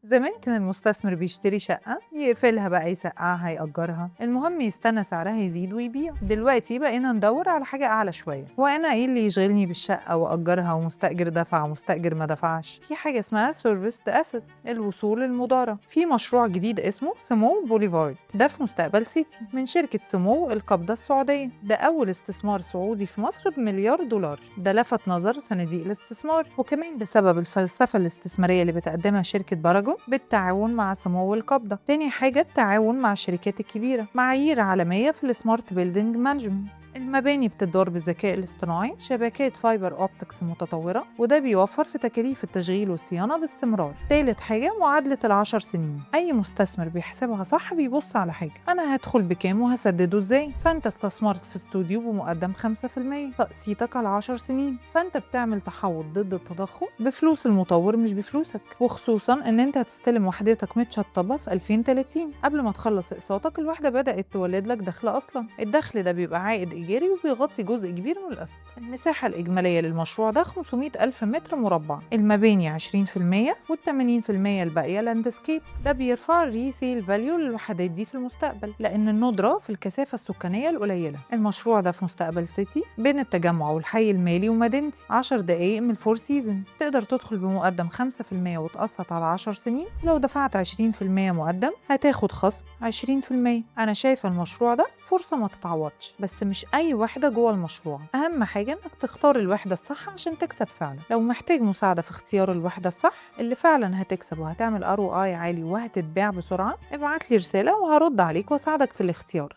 زمان كان المستثمر بيشتري شقة يقفلها بقى، يسقعها، يأجرها، المهم يستنى سعرها يزيد ويبيع. دلوقتي بقينا ندور على حاجة أعلى شوية. وأنا إيه اللي يشغلني بالشقة وأجرها ومستأجر دفع ومستأجر ما دفعش؟ في حاجة اسمها serviced assets، الأصول المدارة. في مشروع جديد اسمه سمو بوليفارد، ده في مستقبل سيتي من شركة سمو القابضة السعودية. ده أول استثمار سعودي في مصر بمليار دولار. ده لفت نظر صناديق الاستثمار، وكمان بسبب الفلسفة الاستثمارية اللي بتقدمها شركة باراجون بالتعاون مع سمو القابضة. تاني حاجة، التعاون مع الشركات الكبيرة، معايير عالمية في ال smart building management. المباني بتدار بالذكاء الاصطناعي، شبكات fiber optics متطورة، وده بيوفر في تكاليف التشغيل والصيانة باستمرار. تالت حاجة، معادلة ال10 سنين. أي مستثمر بيحسبها صح بيبص على حاجة: أنا هدخل بكام وهسدده إزاي؟ فأنت استثمرت في استوديو بمقدم 5%، تقسيطك على 10 سنين، فأنت بتعمل تحوط ضد التضخم بفلوس المطور مش بفلوسك، وخصوصا إن أنت هتستلم وحدتك متشطبة في 2030. قبل ما تخلص اقساطك، الوحدة بدأت تولد لك دخل أصلا. الدخل ده بيبقى عائد إيجاري وبيغطي جزء كبير من القسط. المساحة الإجمالية للمشروع ده 500 ألف متر مربع، المباني 20% وال80% الباقية landscape. ده بيرفع ال resale value للوحدات دي في المستقبل، لأن الندرة في الكثافة السكانية القليلة. المشروع ده في مستقبل سيتي، بين التجمع والحي المالي ومدينتي، 10 دقايق من الفور سيزونز. تقدر تدخل بمقدم 5% وتقسط على 10 سنين. لو دفعت 20% مقدم هتاخد خصم 20%. أنا شايفة المشروع ده فرصة ما تتعوضش، بس مش أي وحدة جوه المشروع. أهم حاجة إنك تختار الوحدة الصح عشان تكسب فعلا. لو محتاج مساعدة في اختيار الوحدة الصح اللي فعلا هتكسب وهتعمل ROI عالي وهتتباع بسرعة، ابعت لي رسالة وهرد عليك واساعدك في الاختيار.